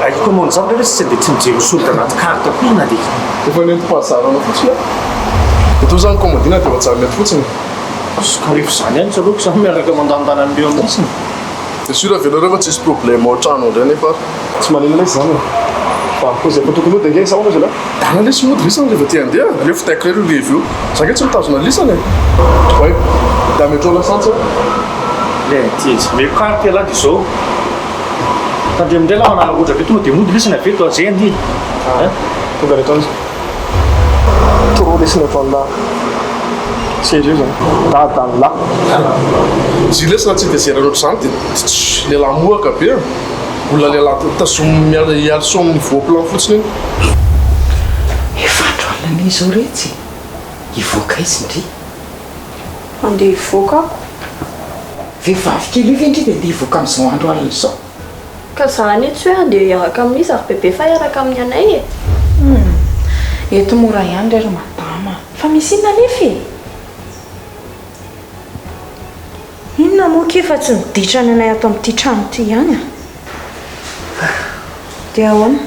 Hikomandy zavatra ve tsy dia tsy mijery solde anaty carte koa na dia. Efa nentim-pahazarana fotsiny aho. Dia toa izany kaomandina dia mijanona eto fotsiny. Ka rehefa izany ihany tsy aleoko izaho miaraka mandanindany an'ireo mihitsy. Dia sûr ve nareo fa tsisy problème ao an-trano ao indray nefa ary. Tsy maninona lesy izany e. Fa koa izay efa tokony hody ange sa ahoana zalahy? Dana lesy mody ve sa rehefa te handeha? Aleo vitaiko irery io revy io. Za ange tsy mitazona lisany e. Oay, dia ametrao lasantsy aho. Le ty izy. Omeko carte ialahy dia izao. Tandremo indray lahy manala-boatra be tonga dia mody lesy ny avy eto a. Zay ange e. Tonga any an-trano izy. Trop lesy ny ataon'lah. Sérieux zany. Dadan'lah. Izy lesy raha tsy tezerana ohatr'izany dia tch lehilahy mohaka be a. Olona lehilahy tazominy miala hiala amin'ny voaplan fotsiny iny. Efa andro alina anie izao retsy e! Hivoaka aiza ndry? Andeha hivoaka aho. Vehivavy kely io ve ndry dia andeha hivoaka amin'izao andro alina izao? Ka za anie tsy hoe andeha hiaraka amin'iza ry bebe fa hiaraka amin'ny anay e! Humm! Eto mora ihany re ry madama a! Fa misy inona anefa e? Inona moa akia fa tsy ny ditrany anay ato amin'ity trano ity ihany a! Dia ahoana?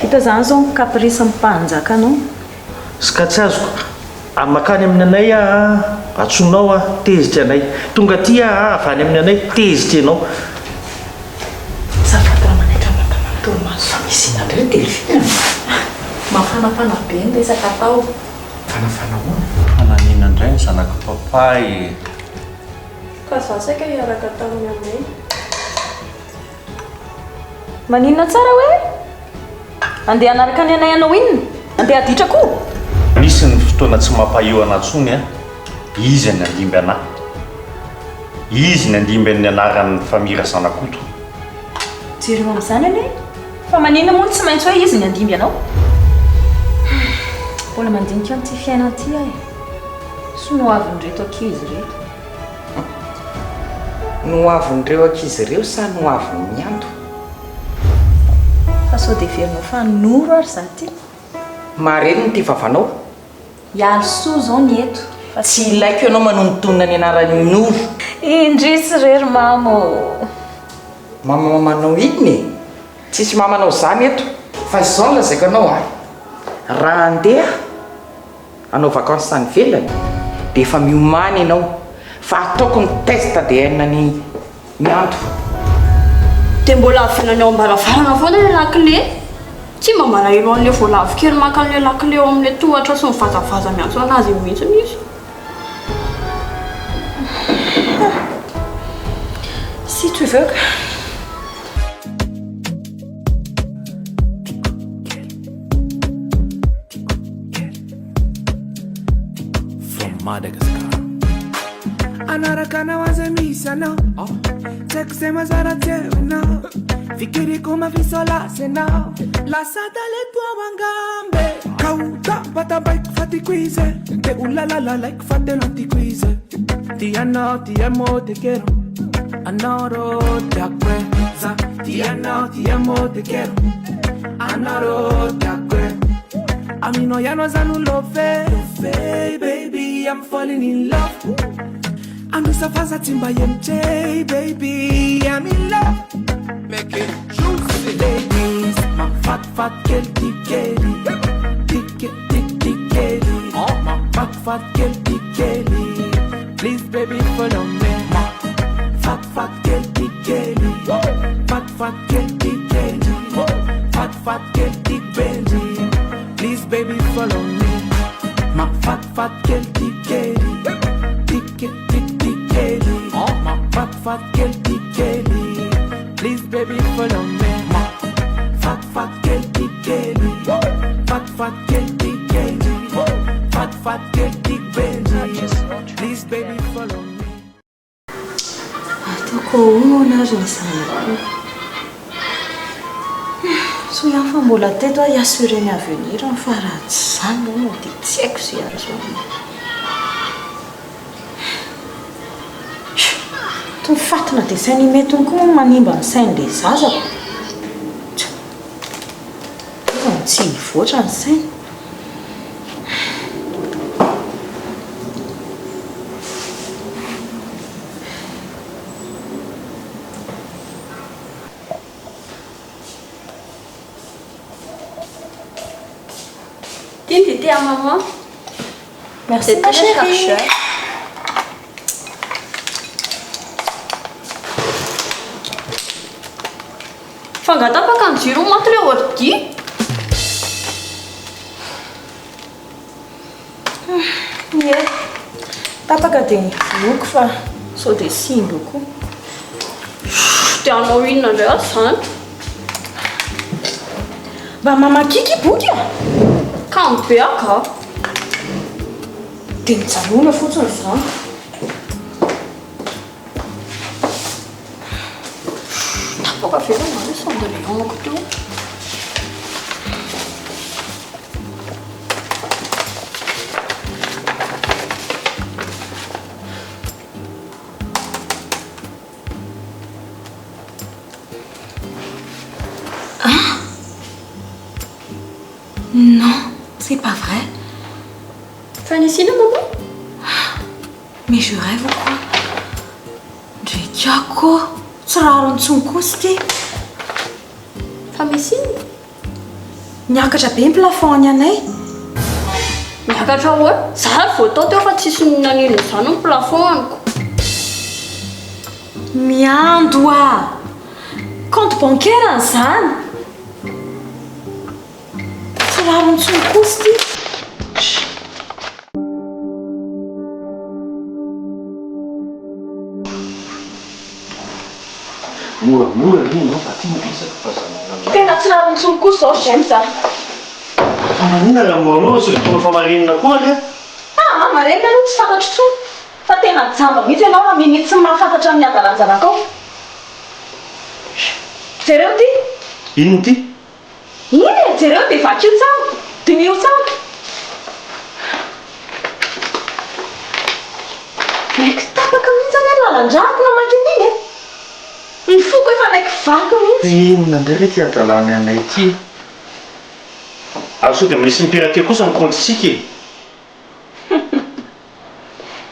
Vita izany izao ny caprice ny mpanjakanao? Ska tsy azoko. A Makany amin'ny anay aho a, antsoinao aho, tezitra ianay. Tonga aty aho a, avy any amin'ny anay, tezitra ianao. Azafady raha manaitra madama ny torimaso. Fa misy inona indray ry Delphine a? Mafanafana be ny resaka atao. Fanafana ahoana? Fa naninona indray ny zanak'i papa e? Ka za saika hiaraka tamin'ny anay. Maninona tsara hoe? Andeha hanaraka ny anay hanao inona? Andeha haditra koa? Misy ny fotoana tsy mampaheo anah tsony an, izy ny handimby anah. Izy ny handimby ny anaran'ny famille Razanakoto. Jereo amin'izany anie Fa maninona moa no tsy maintsy hoe izy ny handimby anao? Mbola mandinika an'ity fiainana ity aho e. Sy ny hoavin'ireto ankizy ireto. Ny hoavin'ireo ankizy ireo sa ny hoavin'i Miando? Fa sao dia heverinao fa Noro ary izaho ity? Marenina ity vavanao? Hialisoa izao ny eto fa Tsy ilaiko ianao manonontonona ny anaran'i Noro. Indrisy re ry mama ô! Mama mamanao inona e? Tsisy mamanao zany eto. Fa izao no lazaiko anao a! Raha handeha hanao vacances any ivelany dia efa miomàna ianao fa ataoko ny test ADN an'i Mianto. Dia mbola avelany ao am-baravarana foana ilay lakile. Tsy mba malahelo an'ilay voalavo kely maka an'ilay lakile eo amin'ilay tohatra sy mivazavaza miantso an'azy eo mihitsy izy. Si tu veux ka. From Madagascar. Anaraka anao aza misy anao Tsy haiko izay mazara tsy eo ianao Fikiriko mafisolasy ianao Lasa talento ao angambe Ka ho tampatampaiko fa tiako izy e Te ho lalalalaiko fa tena tiako izy e Ti anao ti amo te quiero Anao tiako e Za ti anao ti amo te quiero Anao tiako e Aminao ihany aza no love Baby I'm falling in love Anosa faza tsy mba MJ Baby I'm in love Make it juicy Ladies Mafatifaty kely ty kely Tike tik tik kely Mafatifaty kely ty kely Please baby follow me Mafatifaty kely ty kely Fatifaty kely ty kely Fatifaty kely ty benjy Please baby follow me Mafatifaty kely ty kely Tike tik tik kely Mafatifaty kely ty kely Please baby follow me Mafatifaty kely ty kely Fatifaty kely ty kely Fatifaty kely ty benjy Please baby follow me Ataoko ahoana ary ny zanako io? Soa ihany fa mbola teto aho hi-assurer ny avenir-ny fa raha tsy izany hono dia tsy haiko izay hahazo an'io. Itony fatina dessin animé itony koa moa no manimba ny sain'ilay zaza ko. Tsa. Iza no tsy hivoatra ny sainy? Ty ny dite à maman. Merci ma chérie. Fa nga tapaka ny jiro maty le ordi? Ie, tapaka dia voky fa sao dia simba koa. Dia hanao inona indray aho izany? Mba mamakia ky boky a! Kamo be aho ka! Dia mijanona fotsiny izany. Tapaka ve rangahy ilay cendrillon-ko teo? Ah! Non, c'est pas vrai. Fa nisy inona maman? Mais je rêve ou quoi? Ndrekako ô! Tsy rariny intsony kosa ity. Fa misy inona? Niakatra be ny plafond ny anay. Niakatra ahoana? Za ary vao tao teo fa tsisy naninona izany ny plafond aniko. Miando ah! Compte bancaire an'izany! Tsy rariny intsony kosa ity. Moramora anie ianao fa aty miresaka fa za manana. Tena tsy rariny intsony kosa izao ry James a! Fa maninona raha moramora sao dia tonga fa marenina koa ary a! Aa marenina aloha tsy fantatro intsony fa tena jamba mihitsy ianao raha minia tsy mahafantatra ny hadalan-janakao. Jereo ity! Inona ity? Iny e! Jereo dia vakio tsara! Diniho tsara! Naiky tapaka mihitsy anie ny lalan-drako namaky an'iny e! Ny foko efa naiky vaky mihitsy. Inona indray re ity hadalana anay ity e? Ary sao dia misy mi-pirater kosa ny kaontintsika e?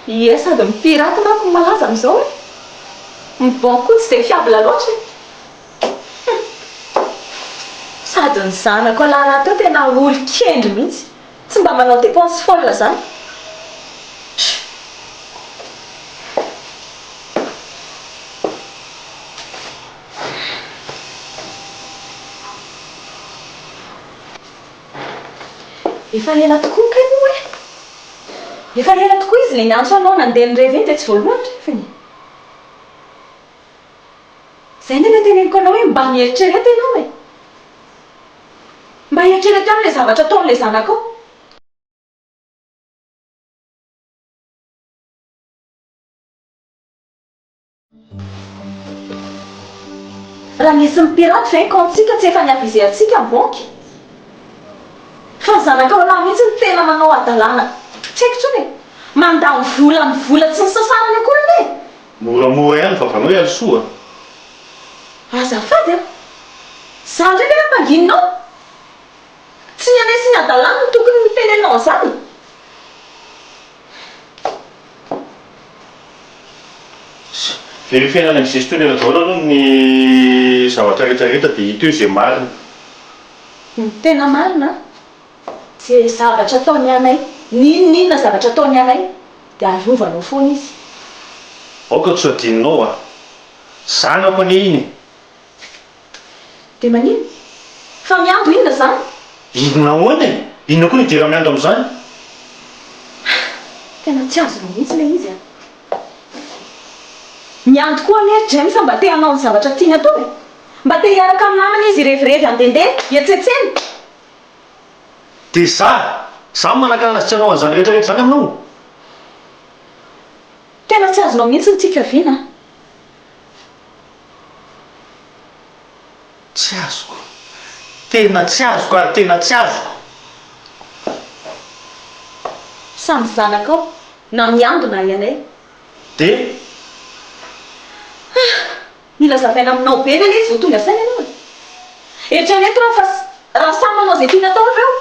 Ie, sady mi-pirate manko no malaza amin'izao e! Ny banky koa tsy dia fiable loatra e! Hum! Sady ny zanako lahy rahateo tena olon-kendry mihitsy, tsy mba manao dépense folle zany. Tch! Efa ela tokoa kay moa e! Efa ela tokoa izy le niantso anao nandeha nirevy iny dia tsy voalohany refiny. Zay anie le teneniko anao hoe mba mieritrereta ianao e! Mba eritrereto ihany le zavatra ataon'le zanakao. Raha nisy mi-pirate ve ny compte-tsika tsy efa ni-aviser antsika ny banky? Fa ny zanakao lahy mihitsy no tena manao hadalana tsy haiko intsony e! Mandany vola amin'ny vola tsy nisasarany akory anie e! Moramora ihany ny vavanao Ialisoa a! Azafady a! Za ndray ve ampangininao? Tsy ny anay sy ny hadalany no tokony mitenenao an'izany e! Verifier-na any amin'ny gestionnaire daholo aloha ny zavatra rehetra rehetra dia hita eo izay marina. Ny tena marina an! Ze zavatra ataony anay, n'inon'inona zavatra ataony anay dia arovanao foana izy. Aoka tsy ho adinonao a! Zanako anie iny e! Dia maninona? Fa miandry inona izany? Inona ahoana e? Inona koa no idiran'ny miandry amin'izany? Tena tsy azonao mihitsy ilay izy an! Miandry koa anie ry James mba te hanao ny zavatra tiany atao e! Mba te hiaraka amin'ny namany izy hirevirevy handehandeha, hietsetsena. Dia za! Za no manakana azy tsy hanao an'izany rehetra rehetra izany aminao? Tena tsy azonao mihitsy ny tiako hiaviana an! Tsy azoko. Tena tsy azoko ary tena tsy azoko. Samy zanakao, na miandry na ianay. Dia? Ah! Mila zavaina aminao be ve ilay izy vao tonga saina ianao e? Eritrereto raha fa raha samy manao izay tiany atao ireo.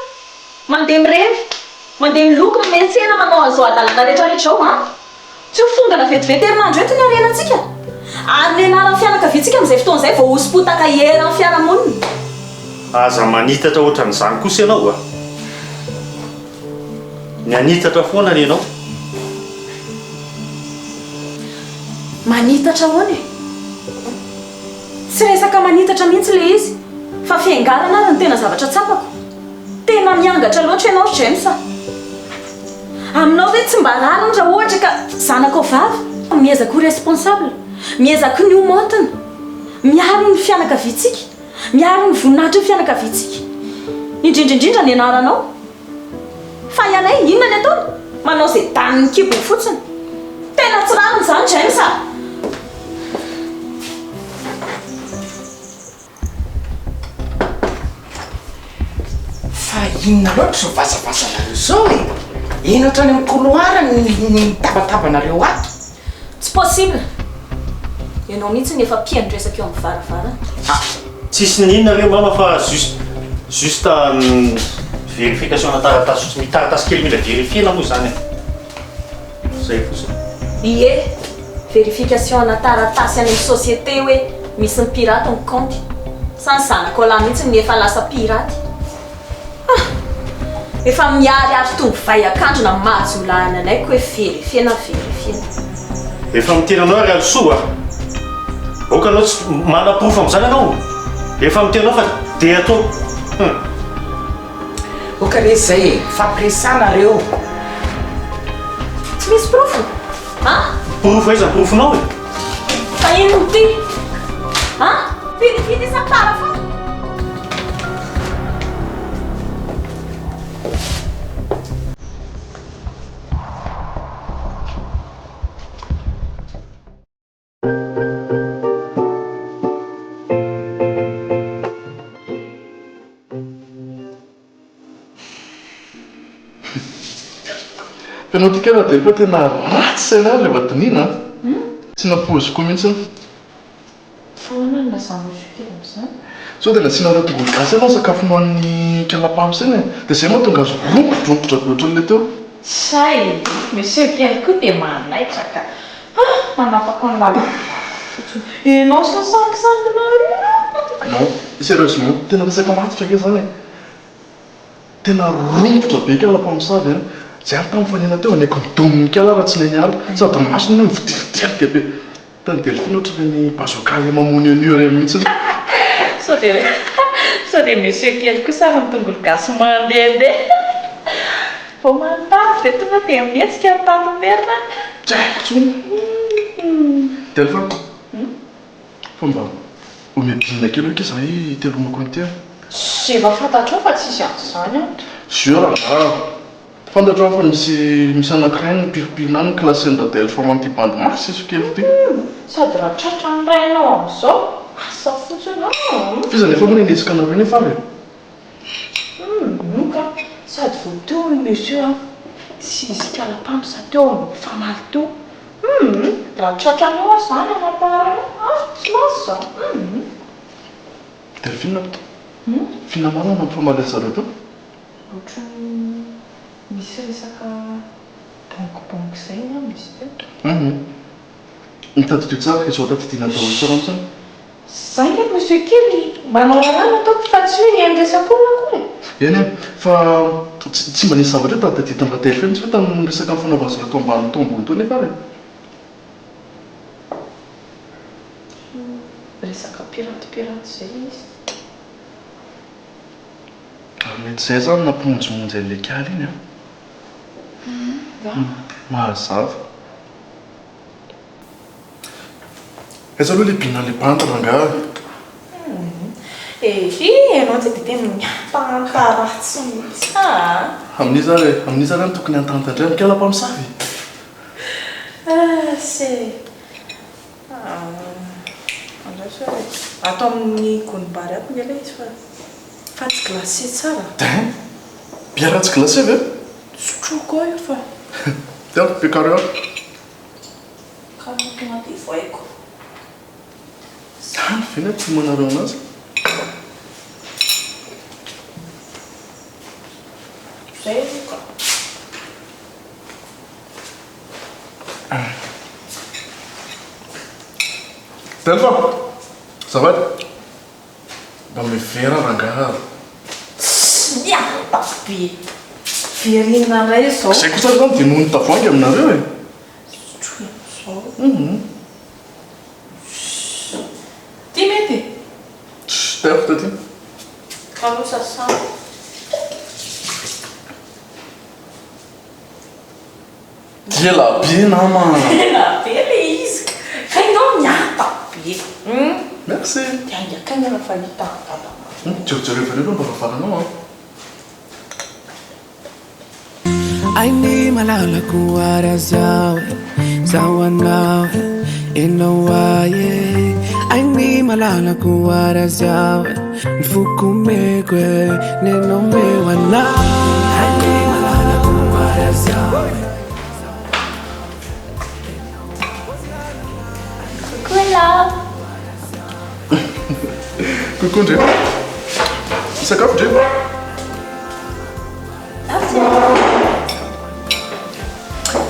Mandeha mirevy, mandeha miloko, miantsena, manao an'izao hadalana rehetra rehetra izao an! Tsy ho fongana vetivety herinandro eto ny harenantsika. Ary ny anaran'ny fianakaviantsika amin'izay fotoana izay vao hoso-potaka eran'ny fiarahamonina. Aza manitatra ohatran'izany kosa ianao a! Ny hanitatra foana ny anao. Manitatra ahoana e? Tsy resaka manitatra mihitsy ilay izy fa fiangarana ary no tena zavatra tsapako. Tena miangatra loatra ianao ry James a! Aminao ve tsy mba rariny raha ohatra ka zanakao vavy miezaka ho responsable, miezaka ny ho maontina, miaro ny fianakaviantsika, miaro ny voninahitry ny fianakaviantsika, indrindra indrindra ny anaranao. Fa ianay inona ny ataony? Manao izay danin'ny kibony fotsiny. Tena tsy rariny izany James a! Fa inona loatra izao vazavazanareo izao e? Heno hatrany amin'ny couloir ny mitabatabanareo ato. Tsy possible! Ianao mihitsy no efa mpihaino resaka eo amin'ny varavarana. Ah! Tsisy n'inona re mama fa juste juste vérification na taratasy misy taratasy kely mila verifier-na moa izany e. Zay fotsiny. Ie, vérification ana taratasy any amin'ny société hoe misy mipiraty ny kaonty. Sa ny zanakao lahy mihitsy no efa lasa piraty? Ah! Efa miharihary toy ny vay an-kandrina amin'ny maha jiolahy anay anay ko hoe verifier-na verifier-na. Efa miteny anao ary Alisoa a! Aoka anao tsy manaporofo amin'izany ianao! Efa miteny anao fa dia atao hum. Ok re zay e, mifampiresaha nareo. Tsy misy porofo? An? Porofo aiza ny porofonao e? Fa inona ity? An? Vérifier ity sa parapha? Feno ty kay Radel fa tena ratsy saina ahy rehefa dinihina an! Tsy nampoiziko mihitsy. Fa ahoana no lazanao kely amin'izany? Sao dia nasianareo tongolo gasy aloha ny sakafo nohanin'i Kalapam's iny e! Dia izay mahatonga azy rompodrompotra be ohatran'ilay teo. Say! Monsieur kely koa dia manaitra ka! Ah! Manapaka ny lalam-bava fotsiny. Enao sy ny sangisanginareo! Non, sérieusement, tena resaka matotra ange izany e! Tena romotra be kala mpamosavy an! Zay ary tamin'ny fanena teo anaiky nidomin'ny kala raha tsy neniala, sady ny masony anie mivotivotirika be. Tany Delphine ohatran'ireny bazooka le mamono an'io ireny mihitsy. Sao dia sao dia monsieur kely kosa ary ny tongolo gasy mandehandeha. Vao manontany dia tonga dia mihetsika ny tato merina. Tsy haiko intsony. Delphine, fa mba omeo dinina kely hoe kisa hoe itelomako an'ity an. Efa fantatrao fa tsisy an'izany ato. Sûr angaha. Fantatro aho fa misy misy anankiray nipirimpirina any ny classe-n'i Radelph amin'ity bandy masiso kely ity. Sady raha tratran'ny rainao amin'izao, asa fotsiny an! F'iza nefa moa nenjehiko anareo nefa ary e? Humm ka! Sady vao teo i monsieur an, sy izy kalapamsa teo no nifamaly teo. Humm raha tratranao aho izany hanaparanao an! Tsy lasa za. Humm. Delphine, F'inona marina no nampifamaly an-dry zareo teo? Ohatran'ny misy resaka banky banky izay angamba izy teo. Humm. Mitadidio tsara izao tadidiana daholo tsara mihitsy an. Zay nge monsieur kely manao raharaha no ataoko fa tsy hoe hihaino resak'olona akory e. Eny e, fa tsy tsy mba nisy zavatra hoe tadididin'i Radelph mihitsy ve tamin'ny resaka nifanaovan'izy ireo tao ambany tao ambony tao nefa ary e? Resaka piraty piraty izay ilay izy. Ary mety izay izany nampimonjimonjy an'ilay kala iny an. Mazava. Aiza aloha ilay bina-n'ilay bandy rangahy? Ehe, ianao ty dia tena mihantahanta ratsy mihitsy a! Amin'iza ary e? Amin'iza ary aho no tokony hihantahanta indray? Amin'i kala mpamosavy? Ah, c'est. Andraso ary e. Ato amin'ny gonimbary ato nge ilay izy fa fa tsy glacé tsara. Dain! Bière tsy glacé ve? Sotroiko ao io fa. Tiens, pekaro eo. Ka tonga dia vohaiko. Zany ve no ampiomanareo anazy? Zay aloha ka. Delpha! Azafady! Mba mivera rangaha. Tsy miadana be. Very inona indray izao? Izay kosa ary izany dia noho ny tavoahangy aminareo e. Sotroina izao. Ty mety e? Tch, taty. Aloha sasana. Ela be nama a! Ela be le izy ka! Ka enao miata be! Merci! Dia haingakaingana fa hita ny dada. Jerijereo aloha ny varavaranao an! Ainy malalako ary azaho e, zaho anao e, enao ahy e. Ainy malalako ary azaho e, ny foko omeko e, nenao omeo anah. Ainy malalako ary azaho e. Coucou Ella. Coucou ndry. Misakafo ndry.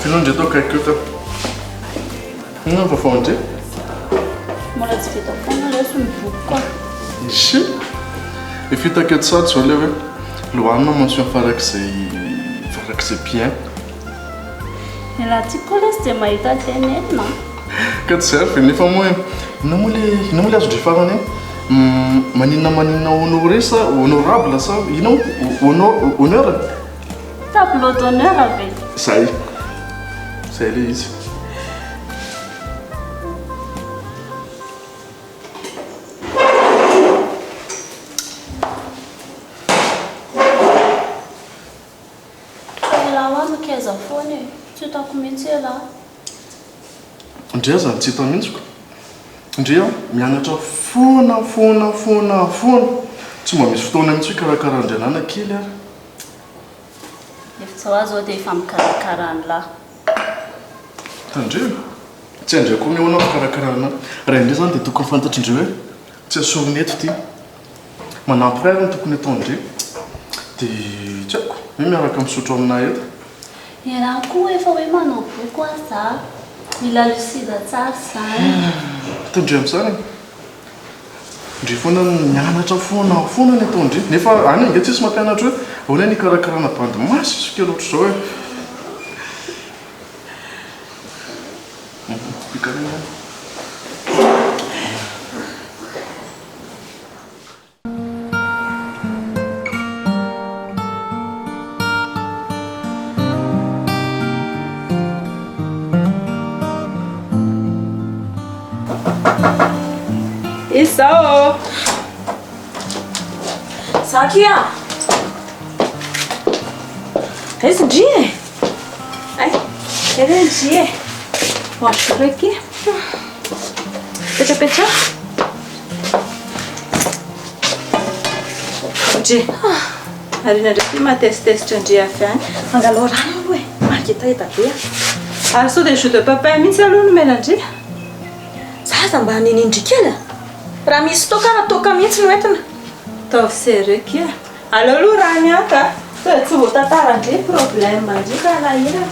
Fino ndry atao akaiky eo ka. Inona ny vaovao ndry? Mbola tsy vita foana lesy ny bokiko a. Ishi. Efa hitako eto sady izao ilay hoe lohanina mention farak'izay farak'izay bien. Ialahy ty koa lesy dia mahita tenenina a. Ka tsy izay ary ve nefa moa e. Inona moa ilay inona moa ilay azon-dry farany hoe maninona maninona honoré sa honorable sa inona moa honor honneur? Tableau d'honneur ve? Zay. Zay ilay izy. Fa elah hoa mikaiza foana e! Tsy hitako mihitsy elah. Ndry aza tsy hita mihitsy ko. Ndry a, mianatra foana foana foana foana. Tsy mba misy fotoana mihitsy hikarakaran-dry anah na kely ary. Efa tsy hoa zao dia efa mikarakara an'lah. Tandremo. Tsy hain-dry koa ny ahoana ny fikarakarana anah. Raha indray izany dia tokony fantatrin-dry hoe tsy asorina eto ity. Manampy ray ary no tokony ataon-dry. Dia tsy haiko, hoe miaraka misotro aminah eto. Ialahy koa efa hoe manao boky hoa za. Mila lucide tsara izany. Tandremo tsara e. Ndry foana mianatra foana foana ny ataon-dry. Nefa any ange tsisy mampianatra hoe ahoana ny hikarakarana bandy masiso kely ohatr'izao e. Izao! Za akia! Aiza ndry e? Ay, aiza ndry e? Bonjour akia. Petrapetraha. Ndry. Marina indray ity mahatesitesitra ndry avy any. Angalao rano aloha e. Mangetaheta be aho. Ary sao dia jus de papaye mihitsy aloha no omena ndry. Za aza mba hanenendry kely a. Raha misy toaka ara toaka mihitsy no entina. Ataovy sérieux kia. Aleo aloha rano ihany ka. Sao dia tsy voatantara ndry problème ndry ka hanahirana.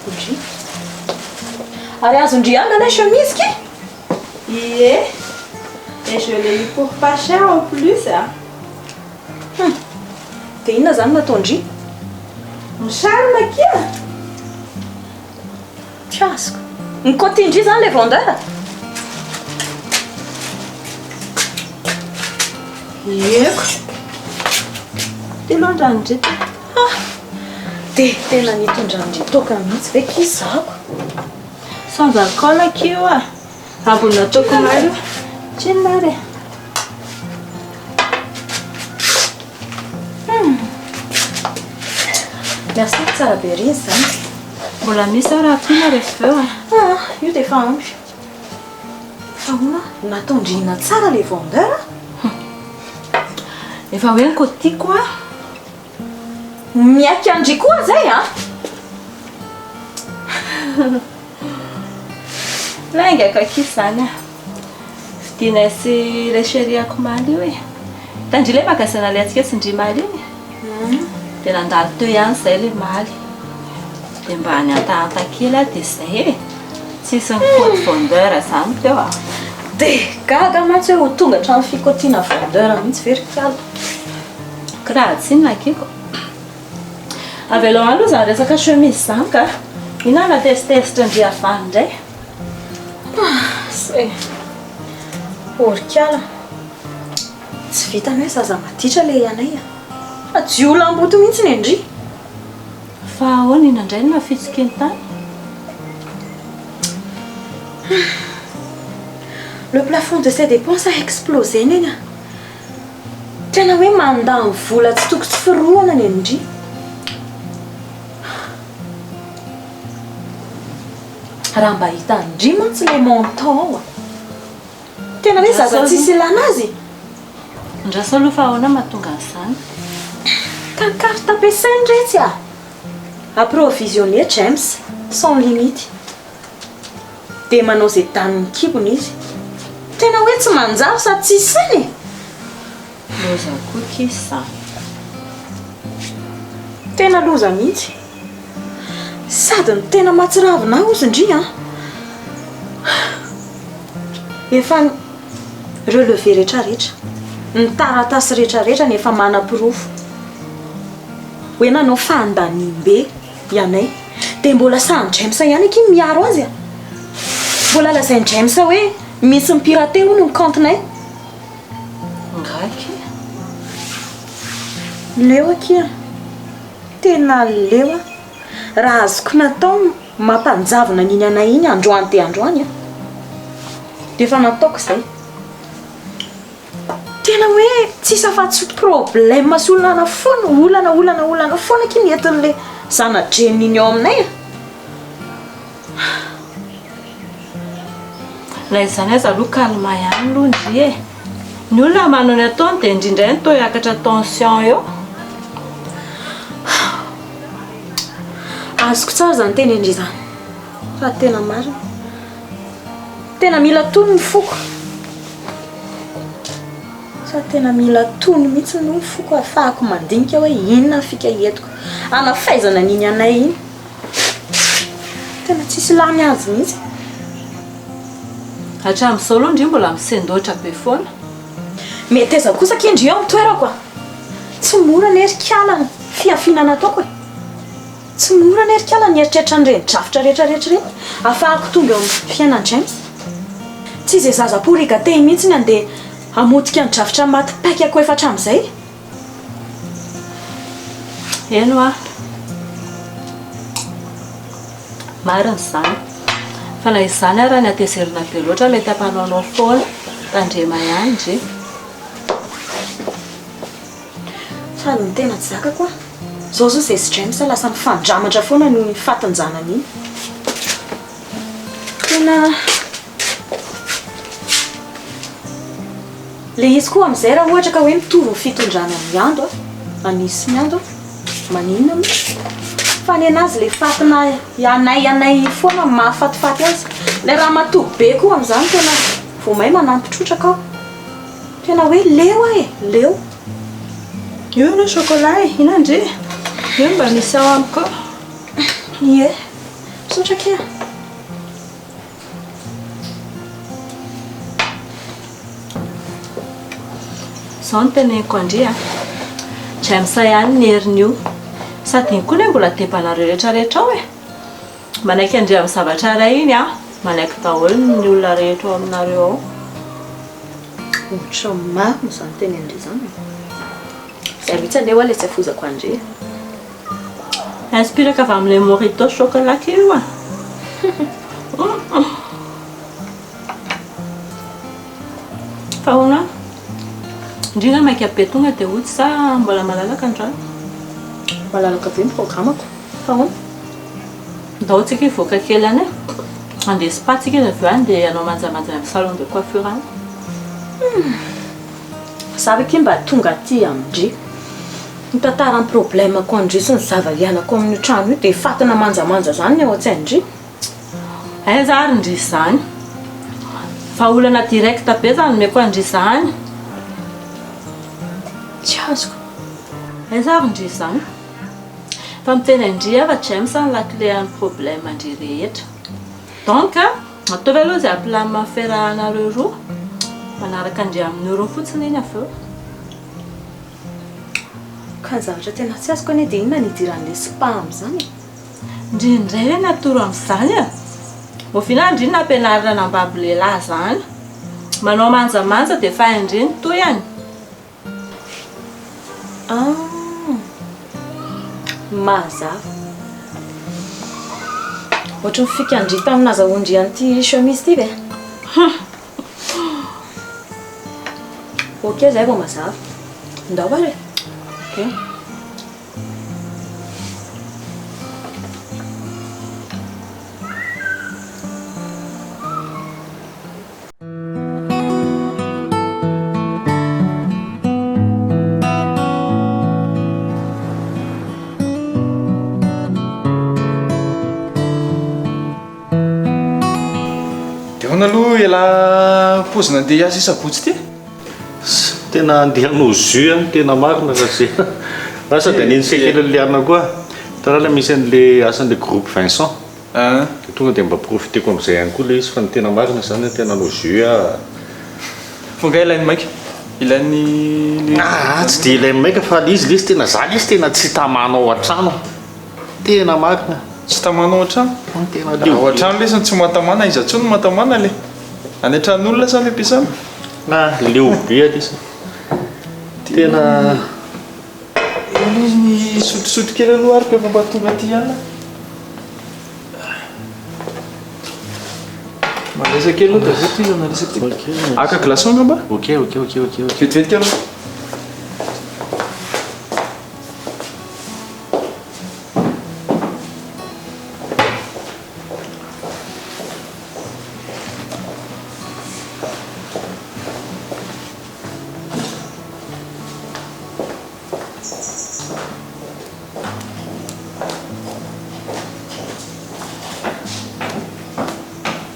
Ndry. Ary azon-dry ihany ilay chemise ki? Ie. Et je l'ai eu pour pas cher en plus a. Hum. Dia inona izany no nataon-dry? Mi-charme akia! Tsy azoko. Nikaotin-dry izany ilay vendeur? Ieko. Ty aloha ny ranon-dry ty. Ah! Dia tena nitondran-dry toaka mihitsy ve ki zako? Sans alcool akia io ah! Ambony nataoko omaly io. Tsinona ary e. Hum. Merci tsara be ery izany. Mbola misy ao raha tiana rehefa avy eo ah. Ah, io dia efa ampy. Fa ahoana? Nataon-drihina tsara ilay vendeur ah. Efa hoe ny kotiko ah. Miaiky an-dry koa zay an! Laingako akia izany ah. Vidianay sy ilay chérie-ako omaly io e. Hitan-dry ilay magasin nalehantsika sy ndry omaly iny? Dia nandalo teo ihany izay ilay omaly. Dia mba nihantahanta kely aho dia izay e. Tsisy nikaoty vendeur izany teo ah. Dia gaga mantsy hoe ho tonga hatramin'ny fikaotiana vendeur mihitsy ve ry kala? Kiraha tsinona akiko. Avelao any aloha izany resaka chemise izany ka. Inona no nahatezitezitra an-dry Havany indray? Asa e. Orikala. Tsy vitan'ny hoe zaza maditra ilay anay a. Fa jiolahimboto mihitsy ny an-dry. Fa ahoana inona indray no nafitsiky ny tany? Le plafond de ses dépenses a explosé neny a. Tena hoe mandany vola tsy toko tsy forohana ny an-dry. Raha mba hitan-dry mantsy ilay montant ao a. Tena hoe zaza tsisy ilana azy e. Andraso aloha fa ahoana mahatonga an'izany? Ka ny carte ampiasainy retsy a! Approvisionner James sans limite. Dia manao izay danin'ny kibony izy. Tena hoe tsy manjary sady tsisy saina e! Loza koa akia izany. Tena loza mihitsy. Sady ny tena mahatsiravina ahy ozy ndry an! Efa ny relevé retraretra, ny taratasy retraretra ny efa manaporofo hoe nanao fandaniam-be ianay. Dia mbola sahin'i James ihany akia miaro azy a! Mbola lazain'i James hoe misy mi-pirater hono ny compte-nay. Nga akia? Leo akia. Tena leo aho. Raha azoko natao ny mampanjavona an'iny anay iny androany dia androany an! Dia efa nataoko izay. Tena hoe tsisy afa-tsy problème sy olana foana, olana, olana, olana foana akia ny entin'ilay zana-dreniny iny ao aminay a! Na izany aza aloha calme ihany aloha ndry e! Ny olona manao ny ataony dia ndry indray no toa hiakatra tension eo. Azoko tsara izany teny ndry izany fa tena marina. Tena mila tony ny foko. Fa tena mila tony mihitsy aloha ny foko ahafahako mandinika hoe inona ny fika entiko hanafaizana an'iny anay iny. Tena tsisy lany azy mihitsy. Hatramin'izao aloha ndry mbola misendoatra be foana. Meteza kosa akia ndry eo amin'ny toerako a! Tsy mora anie ry kala ny fihafiana nataoko e! Tsy mora anie ry kala ny eritreritra an'ireny drafitra rehetra rehetra ireny ahafahako tonga eo amin'ny fiainan'i James. Tsy izay zaza pourri gâté mihitsy ny andeha hamotika ny drafitra maty paikako efa hatramin'izay. Eny hoa. Marina izany. Fa na izany ara ny hatezerana be loatra mety hampanaonao foana. Tandrema ihany ndry. Fa ny tena tsy zakako an! Zao zao zay sy James lasa mifandramatra foana noho iny fatin-janany iny. Tena. Le izy koa amin'izay raha ohatra ka hoe mitovy ny fitondrana an'i Ando a, an'izy sy ny Ando a, maninona moa? Fa nenazy le fatina anay anay foana no mahafatifaty azy. Ilay ramatoa be koa amin'izany tena vao may manampy trotraka aho. Tena hoe leo aho e, leo. Io aloha chocolat e, inona ndry? Io mba misy ao amiko ao. Ie, misaotra akia. Izao no teneniko an-dry a! James ihany ny herin'io. Sady iny koa anie mbola debanareo rehetra rehetra ao e! Manaiky an-dry amin'ny zavatra iray iny an! Manaiky daholo ny olona rehetra ao aminareo ao. Ohatra marina izany tenin-dry izany e! Izay mihitsy anie hoa ilay tsy afozako an-dry e! Inspiraka avy amin'ilay mojito chocolat kely io a! Fa ahoana? Ndry nga maika be tonga dia hody sa mbola malalaka androany? Malalaka be ny programme-ko. Fa ahoana? Ndao tsika hivoaka kely any e! Handeha spa tsika dia avy eo handeha hanao manjamanja any amin'ny salon de coiffure any. Za akia mba tonga aty amin-dry. Mitantara ny problème-ko an-dry sy ny zava-iainako amin'io trano io dia fatina manjamanja zany ny ao an-tsain-dry. Aiza ary ndry izany? Vahaolana direct be zany omeko an-dry izany. Tsy azoko. Aiza ary ndry izany? Fa miteny an-dry aho fa James ny lakile an'ny problème an-dry rehetra. Donc ataovy aloha izay hampilamina ny fiarahanareo roa. Manaraka an-dry amin'ny orony fotsiny iny avy eo. Ka. Fa ny zavatra tena tsy azoko anie dia inona no idiran'ilay spa amin'izany e? Ndry indray ve natoro amin'izany e? Oviana ndry nampianarina nambabo lehilahy izany? Manao manjamanja dia efa hain-dry ny tohiny. Ah! Mazava. Ohatry ny fikan-dry tamin'ny nazahoan-dry an'ity chemise ity ve? Ok, izay vao mazava. Ndao ary e. Ok. Dia ahoana aloha ialahy paozy nandeha hiasa isabotsy ity? Tena andeha hanao jus aho ny tena marina raha izay. Lasa dia neny sekelin'i Liana koa. Hitanao ilay misy an'ilay asan'ilay groupe Vincent. Dia tonga dia mba profiteko amin'izay ihany koa ilay izy fa ny tena marina izany tena hanao jus aho. Fa angaha ilain'ny maika? Ilain'ny. Aa tsy dia ilain'ny maika fa ilay izy ilay izy tena za ilay izy tena tsy tamana ao an-trano. Tena marina. Tsy tamana ao an-trano? Tena leo Ao an-trano lesy no tsy mahatamana, iza intsony no mahatamana le? Any an-tranon'olona sa any am-piasana? Ah, leo be aho lesy. Tena. Eo aloha izy nisotrosotro kely aloha ary efa mba tonga aty ihany aho. Mandraisa kely aloha dia avy eo tohizana resaka ity. Haka glaçon angamba? Ok, ok, ok, ok. Vetivety kely aloha.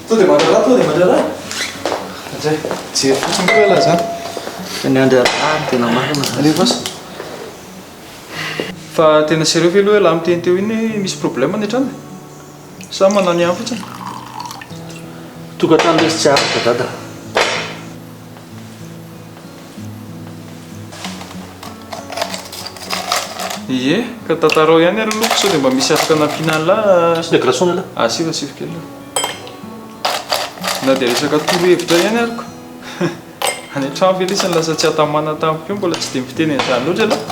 Tonga dia mandrara, tonga dia mandrara. Zay, jery fotsiny koa ialahy zany. Ny andry araha tena marina. Alefaso. Fa tena sérieux ve aloha ialahy miteny teo iny hoe misy problème any an-trano e? Sa manao ny ahy fotsiny? Tokantrano lesy tsy aritra dada. Ie, ka tantarao ihany ary aloha sao dia mba misy afaka anampiana an'lah. Asiana glaçon aloha. Asivo, asivo kely aloha. Na dia resaka torohevitra ihany ary ko. Any an-trano ve lesy ny lasa tsy atamana tampoka eo mbola tsy dia miteny an'izany loatra ialahy?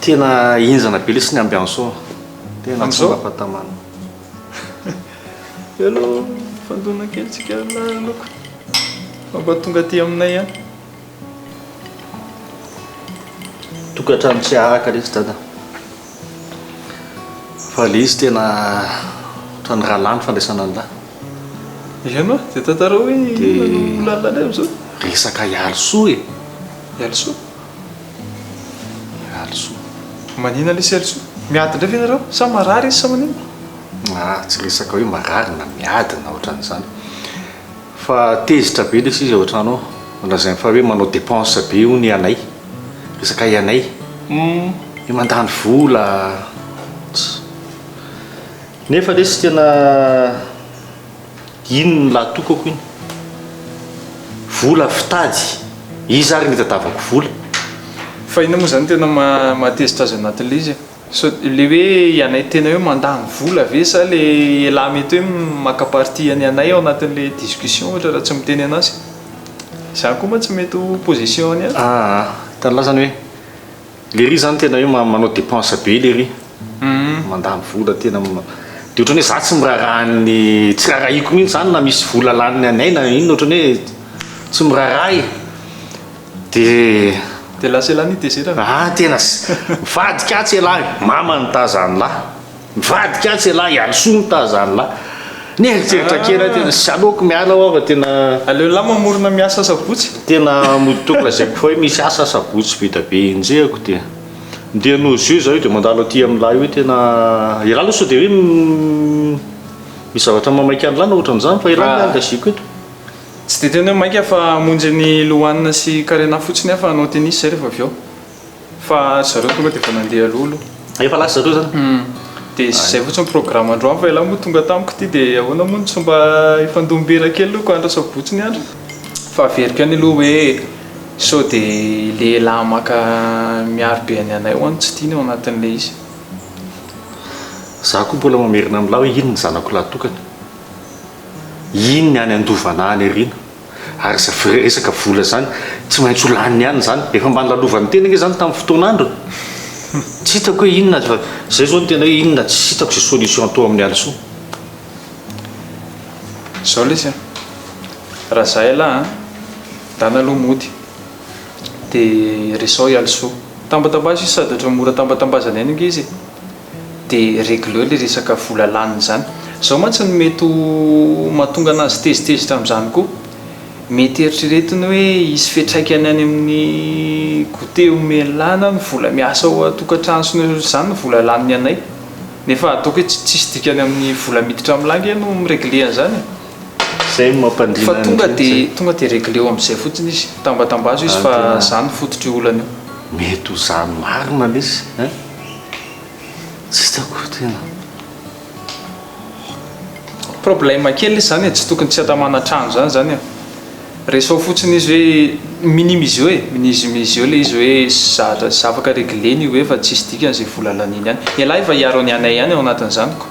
Tena henjana be lesy ny ambiance ao. Tena tsy Amin'izao? mampatamana. Eo aloha fandona kely tsika aloha ko. Fa mba tonga aty aminay ihany. Tokantrano tsy araka lesy dada. Fa le izy tena ohatran'ny rahalahy ny fandraisana an'lah. Eny oa, dia tantarao hoe inona no lalina indray amin'izao? Resaka Ialisoa e! Ialisoa? Ialisoa. Manina lesy Ialisoa? Miady indray ve nareo? Sa marary izy sa manina? Ah, tsy resaka hoe marary na miady na ohatran'izany. Fa tezitra be lesy izy ao an-trano ao. Lazainy fa hoe manao dépense be hono i anay. Resaka i anay. Hoe mandany vola. Nefa lesy tena iny ny lahatokako iny. Vola fitady. Iza ary no itadiavako vola? Fa inona moa izany tena mahatezitra azy anatin'ilay izy e? Sao le hoe ianay tena hoe mandany vola ve sa le elah mety hoe maka partie an'i anay ao anatin'le discussion ohatra raha tsy miteny anazy? Izany koa mantsy mety ho position ny azy. Aa, hitan'i lah zany hoe lery zany tena hoe manao dépense be lery, mandany vola tena de ohatran'ny hoe za tsy miraharaha ny, tsy raharahiako mihitsy zany na misy vola lanin'i anay na inona ohatran'ny hoe tsy miraharaha e. Dia. Dia lasa elah nitezerana. Ah tena mivadika atsy elah e, mama nitaza an'lah, mivadika atsy elah, Ialisoa nitaza an'lah. Nieritreritra kely aho tena sy aleoko miala aho fa tena. Aleo elah mamorona miasa asabotsy. Tena mody toko lazaiko fa hoe misy asa asabotsy be da be enjehiko dia. Dia noho izy io izaho io dia mandalo aty amin'lah io tena, elah aloha sao dia hoe misy zavatra mamaika an'lah na ohatran'izany fa elah no engageko eto. Tsy dia tena hoe maika fa hamonjy an'i Louane sy Karena fotsiny aho fa hanao tennis izay rehefa avy eo. Fa ry zareo tonga dia efa nandeha aloha aloha. Efa lasa zareo izany? Hum. Dia izay fotsiny ny programme androany fa ialahy moa tonga tamiko ity dia ahoana moa no tsy mba hifandom-bera kely aloha ka andro asabotsy ny andro. Fa averiko ihany aloha hoe. Sao dia lehilahy maka miaro be an'i anay ho'a no tsy tiany ao anatin'ilay izy. Za koa mbola mamerina amin'lah hoe iny ny zanako lahy tokana. Iny ny any andovana any aoriana. Ary za resaka vola zany tsy maintsy ho laniny ihany zany. Efa mba nolalovany tena ange zany tamin'ny fotoan'androny. Tsy hitako hoe inona fa zay zao no tena hoe inona tsy hitako izay solution atao amin'i Alisoa. Zao lesy a! Raha za elah an, ndana aloha mody de resao i Alisoa. Tambatambazo izy sady ohatran'ny mora tambatambazana ihany ange izy e! De regleo le resaka vola laniny zany. Zao mantsy no mety ho mahatonga anazy tezitezitra amin'izany koa. Mety eritreretiny hoe hisy fiantraikany any amin'ny goûter omen'i Lana ny vola miasa ao an-tokantrano sy ny ohatrohatr'izany ny vola laniny anay. Nefa ataoko hoe tsy tsisy dikany amin'ny vola miditra amin'lah ange no mi-regler an'izany e. Zay no mampandriana Fa tonga an'ireny dia zay. tonga dia regleo amin'izay fotsiny izy. Tambatambazo izy Zany fa tena zany fototr'io olana io. Mety ho zany marina lesy ein! Tsy hitako tena. Problème kely lesy zany e, tsy tokony tsy atamana trano zany zany e. Resao fotsiny izy hoe minimiseo e, minimiseo le izy hoe zatra zavaka reglena io hoe fa tsisy dikany ze vola laniany any. Ialahy efa hiaro ny anay ihany ao anatin'izany ko.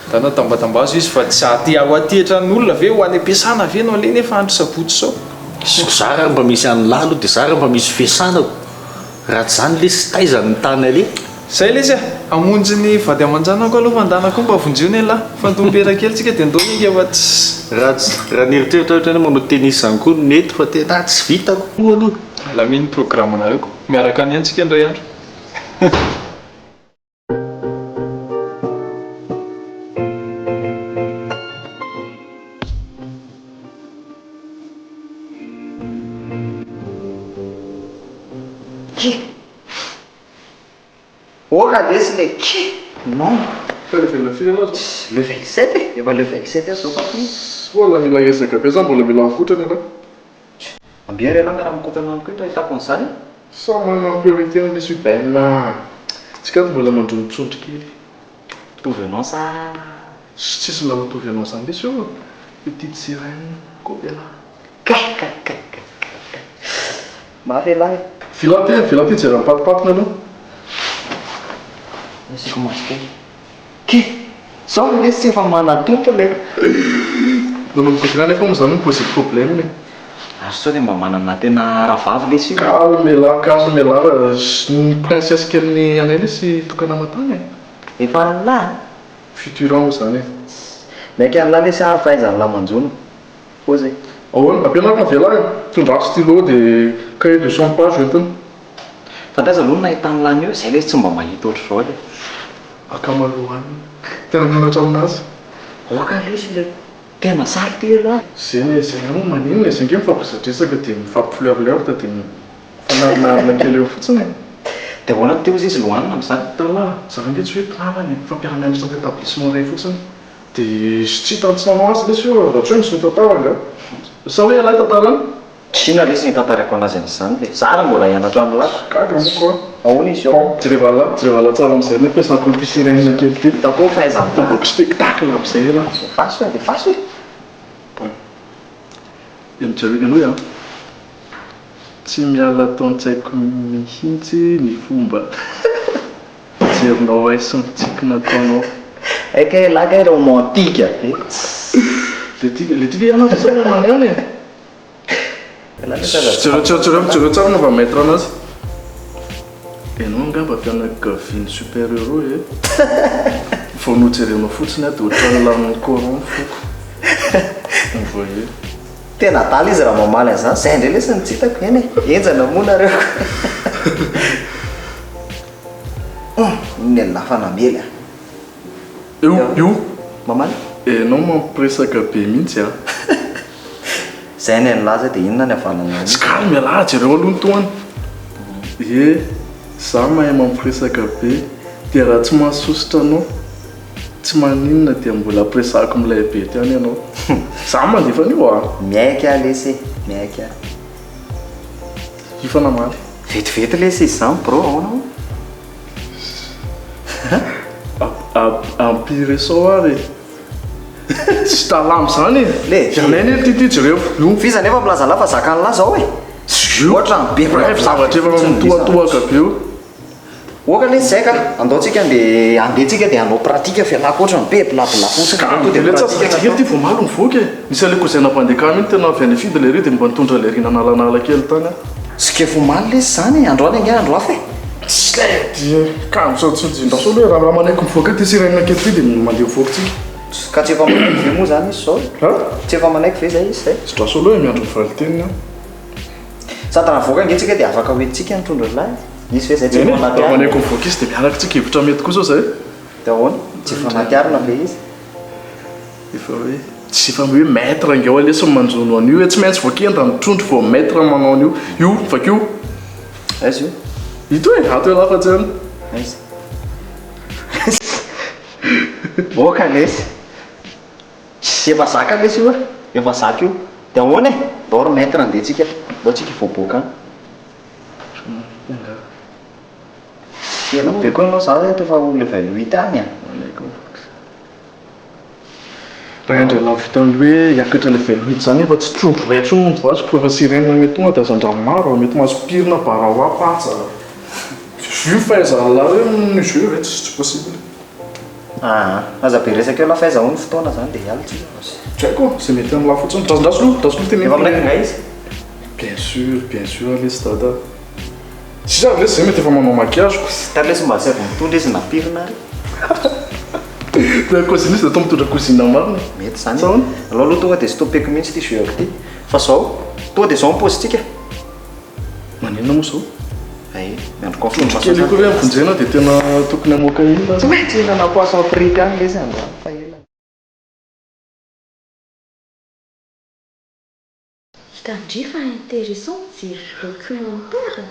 Ndana tambatambazo izy fa tsy aty ho aty hatran'olona ve ho any am-piasana ve no aleha nefa andro sabotsy zao. Za raha mba misy an'lah aloha de za raha mba misy fiasana ko. Raha tsy zany lesy taiza ny tany aleha? Zay lesy a! Hamonjy ny vady aman-janako aloha fa ndana koa mba vonjeo ny elah fa ndompera kely tsika dia ndao hiainga fa tsy. Raha tsy raha nieritreritra ohatrany hoe manao tennis zany koa no mety fa tena tsy vitako koa aloha. Alamino ny programme-nareo ko. Miaraka any ihany tsika indray andro. Ki. Oka lesy le ki. Non. Fa level firy ianao zao? Level 7 e, efa level 7 aho zao papi. Mbola mila ezaka be za mbola mila mikotrana ianao. Ambia ry ialahy miara-mikotrana amiko eto ahitako an'izany e. Samy manana ny priorité-ny lesy io Ben a. Tsika ato mbola mandrongotrondro kely. Mitovy anao sa? Tsisy mbola mitovy anao zany lesy io. Petite sirène koa ialahy. Kay kay kay kay kay. Mafy ialahy e. Vila ty, vila ty jereo mipatipatiny aloha. Asiako maso kely. Kay! Zao ve lesy tsy efa manan-tompony e? Nanomboka oviana nefa moa zany mi-poser problème e? Ary sao dia mba manana tena rahavavy lesy io? Calme elah, calme elah ra ny princesse kelin'ny anay lesy tokana aman-tany e. Efa an'lah a! Futur moa zany e. Miaiky an'lah lesy aho fahaizan'lah manjono. Pause e. Ahoana? Ampianarina ve lah e? Tondraso stylo dia cahier de 100 pages entina. Fa taiza aloha no nahitan'lah an'io? Zay lesy tsy mba mahita ohatr'izao le. Ankamaroany. Tena mianatra aminazy. Aoka lesy le tena sary ty elah. Zay zay moa maninona e, zay nge mifampiresadresaka dia mifampiflirtlirt dia mifanarinarina kely eo fotsiny e. Dia ahoana teo izy izy lohanina amin'izany? Tala, za ange tsy hoe mpinamana e, fa mpiara-mianatra amin'ny établissement iray fotsiny. Dia tsy hitany tsy nanao azy lesy io raha tsy hoe misy mitantara angaha. Sa hoe ialahy tantarany? Inona lesy ny hitantarako anazy an'izany le? Za ary mbola hianatra amin'ny lako. Gaga moa ko. Ahoana izy io? Bon, jereva lah, jereva lah tsara amin'izay ny ampiasako an'ity sirène kely ity. Hitako hoe fahaizan'ny Ataoko spectacle amin'izay elah. Alefaso e, alefaso e. Bon. Dia mijery henoy an. Tsy miala ato an-tsaiko mihitsy ny fomba fijerinao ahy sy ny tsiky nataonao. Hay kay elah kay romantique be. Le ty, le ty ve hianatra sa namana ihany e? Jereo jereo jereo tsara ny maître anazy. Ianao angamba mpianakavian'ny super héros e. Vao nojerenao fotsiny aho dia ohatran'ny lanin'ny coran ny foko. Envoyer. Tena adala izy raha mamaly an'izany, zay indray lesy no tsy hitako, eny e, henjana moa nareo ko. Hum, iny ny lafa namely a. Io, io. Mamaly? Enao mampiresaka be mihitsy a. Zay ny an'lah zay dia inona ny havanana Tsy calme ialahy, jereo aloha ny tohany. Ie, za mahay mampiresaka be, dia raha tsy mahasosotra anao, tsy maninona dia mbola ampiresahako milay be eto ihany ianao. Za mandefa an'io a. Miaiky aho lesy e, miaiky aho. Io fa namaly. Vetivety lesy izy izany bro, ahoana moa? Ampiresao ary e. Tsy talamo zany e. Le. Ianay anie ty ty jereo. Io. F'iza nefa milaza lahy fa zakan'lah zao e. Jus. Ohatran'ny be Bref, zavatra efa mitohatohaka be eo. Oka lesy zay ka, andao tsika andeha andeha tsika dia hanao pratique fialako ohatran'ny be blabla fotsiny Ka tonga dia le tsy pratique azo kely ty vao omaly nivoaka e. Nisy an'ilay cousin nampandeha kamo iny tena avy any Fidy le ry dia mba nitondra le ry nanalanala kely tany aho. Sika omaly lesy zany e, androany angaha andro hafa e. Tsy le dia kamo sao tsy ndraso aloha e, raha manaiky mivoaka ity sirène kely ity dia mandeha mivoaka tsika. Ka tsy efa manaiky ve moa zany izy zao e? Tsy efa manaiky ve zay izy zay? Tsy ndraso aloha e, miandry ny valin-teniny aho. Sady raha mivoaka ange tsika dia afaka hoentintsika ny trondro lahy e. Misy ve zay tsy Eny efa e, anaty raha arina? manaiky mivoaka izy dia miaraka tsika, hevitra mety koa zao zay. Dia ahoana? Tsy efa anaty arina ve izy? Efa hoe, tsy efa hoe maître ange ao lesy ny manjono an'io e, tsy maintsy voakenda ny trondro vao maître manao an'io. Io, vakio. Aiza io? Ito e, ato ialahy fa tsy any. Aiza? Boaka lesy. Efa zaka lesy io e, efa zaka io. Dia ahoana e? Ndao ry maître andeha tsika, ndao tsika hivoaboaka any. Ela be koa ianao za eto efa ho level huit any a. Ray andrialahy vitan'ny hoe hiakatra level huit zany efa tsy trondro iray intsony no voazoko fa efa sirène mety tonga dia hazandrano maro, mety mahazo pirina, barawa, patsa. Vu fahaizan'lah hoe ny jeu ve tsy possible. Aa aza be resaka eo lah f'aiza hono fotoana zany dia hiala tsika fa. Tsy haiko, izay mety amin'lah fotsiny. Drasindraso aloha, draso aloha teneniko. Efa manaiky nga izy? Bien sûr, bien sûr lesy dada. Tsisy ary lesy zay mety efa manao maquillage ko. Tary lesy mba asaivo mitondra izy na pirina ary. Ilay cuisine izy dia atao mitondra cuisine marina. Mety zany e. Alao aloha tonga dia stoppeko mihitsy ity jeu-ko ity. Fa zao, tonga dia zao ny paozintsika. Maninona moa zao? Ay, miandry confirmation. Trondro kely io koa ve amponjena dia tena tokony hamoaka inona? Tsy maintsy hihinana poisson frite any lesy androany fa ela. Hitandria fa intéressant mijery documentaire.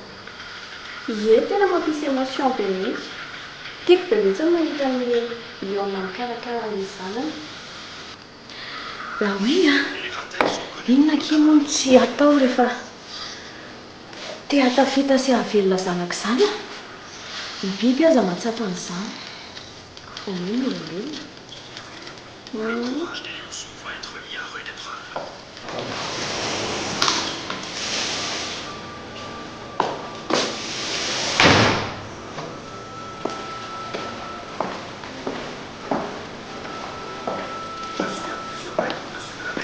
Ie, tena mampisy émotion be mihitsy. Tiako be mihitsy ny mahita an'ilay liona mikarakara ny zanany. Raha hoe an! Inona akia moa no tsy atao rehefa te hahatafita sy hahavelona zanaka izany an! Ny biby aza mahatsapa an'izany. Vao hoe ny olombelona.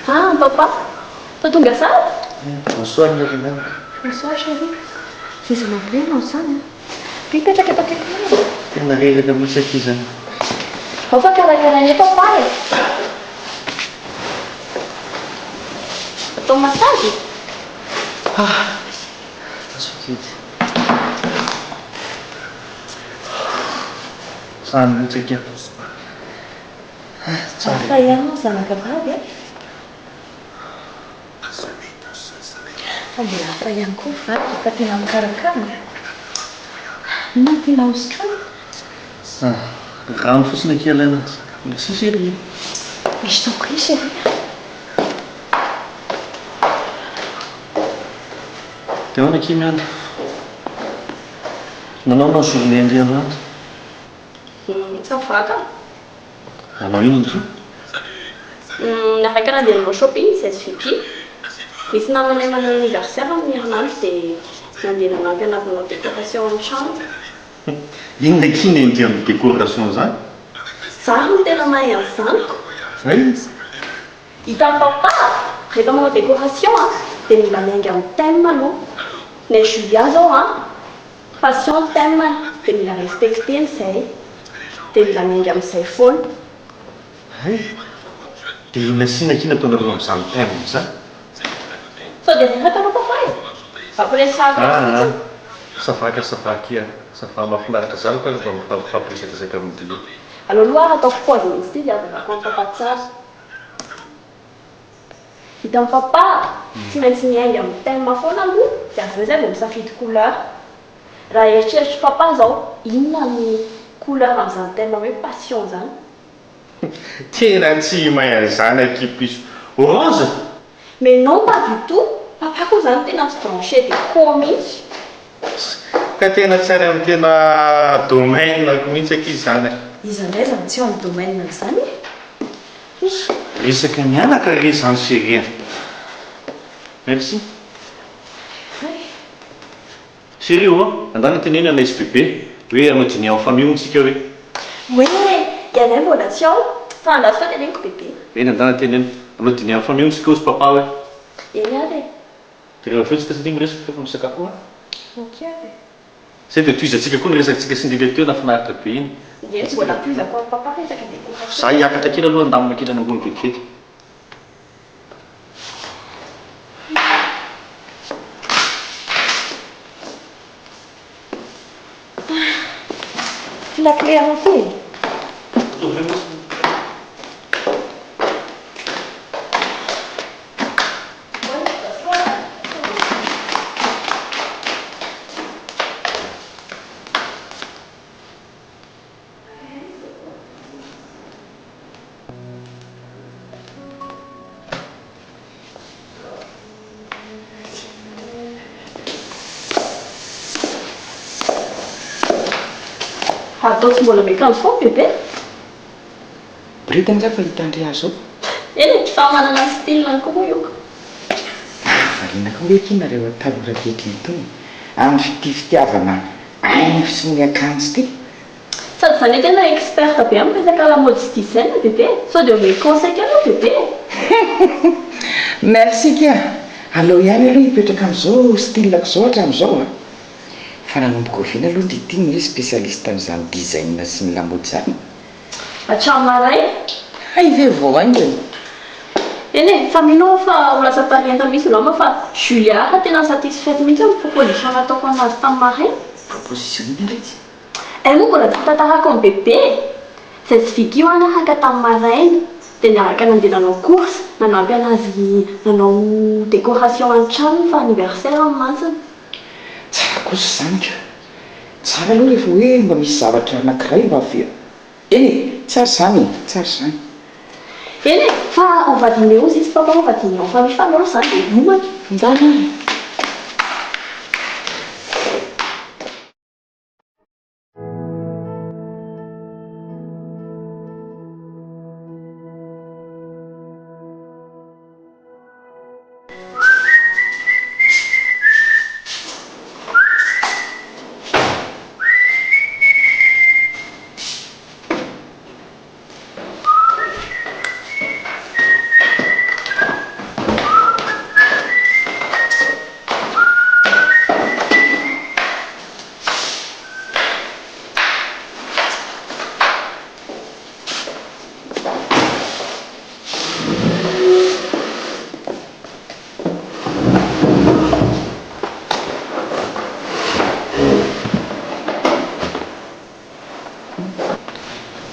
Ah papa, fa tonga sahady? Bonsoir Nirina. Bonsoir chérie. Vizana be ianao izany an. Ve hipetraka eto akaikinao e? Tena reraka mihitsy akia izany. Ao fa karakaraina eto papa e. Atao massage? Ah, azafady. Izany mihitsy akia. Hafa ihany ny zanaka vavy e. Fa mbola hafa ihany koa ny vady rehefa tena mikarakara e. Inona no tianao hosotroina? Rano fotsiny akia alaina. Merci chérie. Mais je t'en prie chérie. Dia ahoana akia miandry? Nanao anao journée andeha androany? Ça va ka. Nanao inona ndry? Niaraka nandeha nanao shopping izahay sy Vicky. Nisy namanay manao anniversaire amin'ny herinandro dia nandeha nanampy anazy nanao décoration ny trano. Inona akia ny hain-dry amin'ny décoration izany? Za no tena mahay an'izany ko. Hay? Hitan'i papa, rehefa manao décoration dia mila miainga amin'ny thème aloha. Ny an'i Julia zao an, Passion ny thème dia mila respecter-na izay, dia mila miainga amin'izay foana. Hay! Dia inona sy inona akia no ataonareo amin'izany thème izany? Sao dia reraka anao papa e? Ampiresahako eto Aa! fotsiny. Ça va ka ça va akia, ça va mahafinaritra zany ka rehefa mifampiresadresaka amin'ny Dio. Aleo aloha ary ataoko pause mihitsy ity dia hazavako amin'i papa tsara. Hitan'i papa, tsy maintsy miainga amin'ny thème foana aloha dia avy eo izay vao misafidy couleur. Raha eritreritr'i papa izao, inona ny couleur amin'izany thème hoe passion izany? Tena tsy mahay an'izany akia piso. Orange? Mais non pas du tout, papa koa izany tena tsy branché déco mihitsy. Ka tena tsy ary amin'ny tena domaine-ko mihitsy akia izany e. Iza indray izany tsy ao amin'ny domaine-ny izany e? Resaka mianaka re zany chérie a! Merci. Hay. Chérie ô, andana teneno anay sy bebe hoe hanao dîner en famille hono tsika hoe. Hoe ianay mbola tsy ao fa andraso fa teneniko bebe. Eny andana teneno. Hanao dîner en famille hono tsika hozy papa hoe. Eny ary e. Dia rehefa avy eo tsika satria miresaka fa misakafo an. Ok ary e. Zay dia tohizantsika koa ny resakantsika sy ndry teo nahafinaritra be iny. Eny mbola tohizako amin'ny papa resaka décoration. Za hiakatra kely aloha handamina kely any ambony vetivety. Ty lakile anao ty e. Atao tsy mbola miakanjo foana bebe. Boridana nga fa hitandry azy ao. Eny e, samy manana ny style-ny koa moa io ka. Mahavariana koa nge akia nareo tanora ankehitriny itony amin'ny ity fitiavana haingo sy ny akanjo ity. Sady za nge tena experte be amin'ny resaka lamaody sy design bebe e! Sao dia omeko conseil kely aloha bebe e! Merci kia! Aleo ihany aloha hipetraka amin'izao style-ko izao hatramin'izao a! Fa nanomboka oviana aloha ndry ity no hoe spécialiste amin'izany design sy ny lamaody izany? Hatramin'ny maraina. Hay ve vao haingana? Eny e, fa mino aho fa ho lasa mpanienta mihitsy angamba fa Julia fa tena satisfaite mihitsy amin'ny proposition nataoko anazy tamin'ny maraina. Proposition inona re ity? Hay moa mbola tsy tantarako amin'i Bebe e! Zay sy Vicky hoa niaraka tamin'ny maraina dia niaraka nandeha nanao course, nanampy anazy nanao décoration an'ny tranony fa anniversaire-ny mantsiny. Tsara kosa izany ka! Tsara aloha rehefa hoe mba misy zavatra anankiray mba ve. Eny e! Tsara izany e! Tsara izany. Eny e! Fa on va dîner ozy izy papa on va dîner en famille fa aleo za dia hiomana. Ndana e!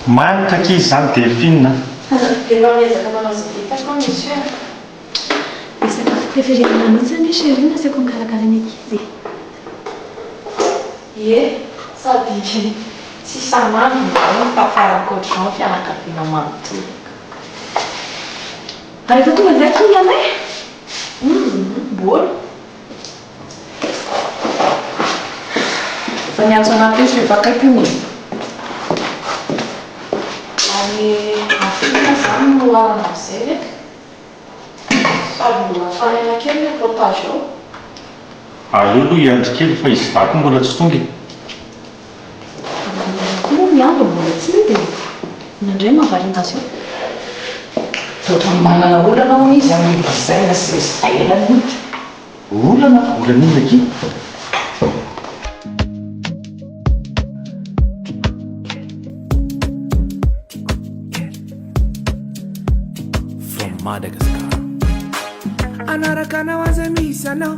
Manitra akia izany Delphine a! Dia mba miezaka manao izay vitako aho monsieur a! Ny sakafo préféré-nao mihitsy anie chérie no asaiko mikarakara ny ankizy e! Ie, sady tsy isan'andro no ao ny tafara ankoatr'izao ny fianakaviana manontolo. Ary efa tonga ve akia ny anay? Humm, mbola. Efa niantso anah teo sy efa akaiky io e. Ary afina izany no oharana amin'izay ve? Sady mbola hatsaraina kely ny potage ao. Aleo aloha hiandry kely fa izy dahy koa mbola tsy tonga e. Ary koa moa miandry mbola tsy hita e. Inona indray no mahavariana azy eo? Toa ohatran'ny manana olana hono izy amin'ny design sy ny style-ny hono. Olana? Olana inona akia? From Madagascar. Anaraka anao aza misy anao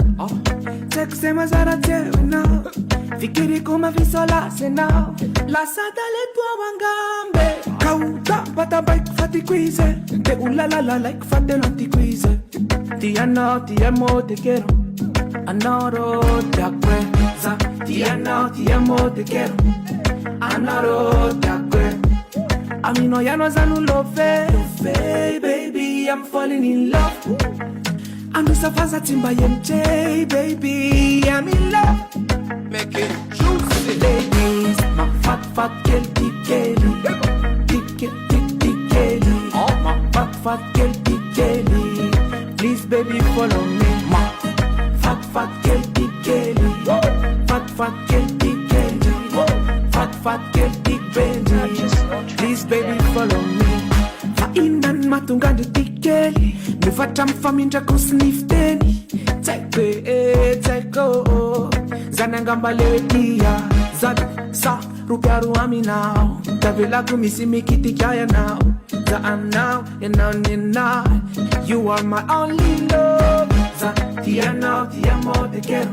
Tsy haiko izay mazara tsy eo ianao Fikiriko mafisolasy ianao Lasa talento ao angambe Ka ho tampatampaiko fa tiako izy Dia ho lalalalaiko fa tena tiako izy Tia anao te amo te quiero Anao tiako e Za tia anao te amo te quiero Anao tiako e Aminao ihany aho za no love Love baby I'm falling in love Anosa fa za tsy mba hemotra baby I'm in love Make it juicy Ladies Mahafatifaty kely ty kely Ty kely ty ty kely Mahafatifaty kely ty kely Please baby follow me Mahafatifaty kely ty kely. Fatifaty kely tiako kendry. Fatifaty kely tiako be ndry. Please baby follow me. Fa inona ny mahatonga andry ty kely mivatra amin'ny famindrako sy ny fiteny? Tsy haiko e, tsy haiko ô. Zany angamba le hoe tia za sa ropiaro aminao. Tavelako misy mikitika ianao. Za aminao, ianao nenahy. You are my only love. Za tianao, ti amo, te quiero.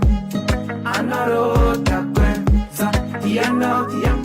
Anaro tiako e. Za tianao, ti amo.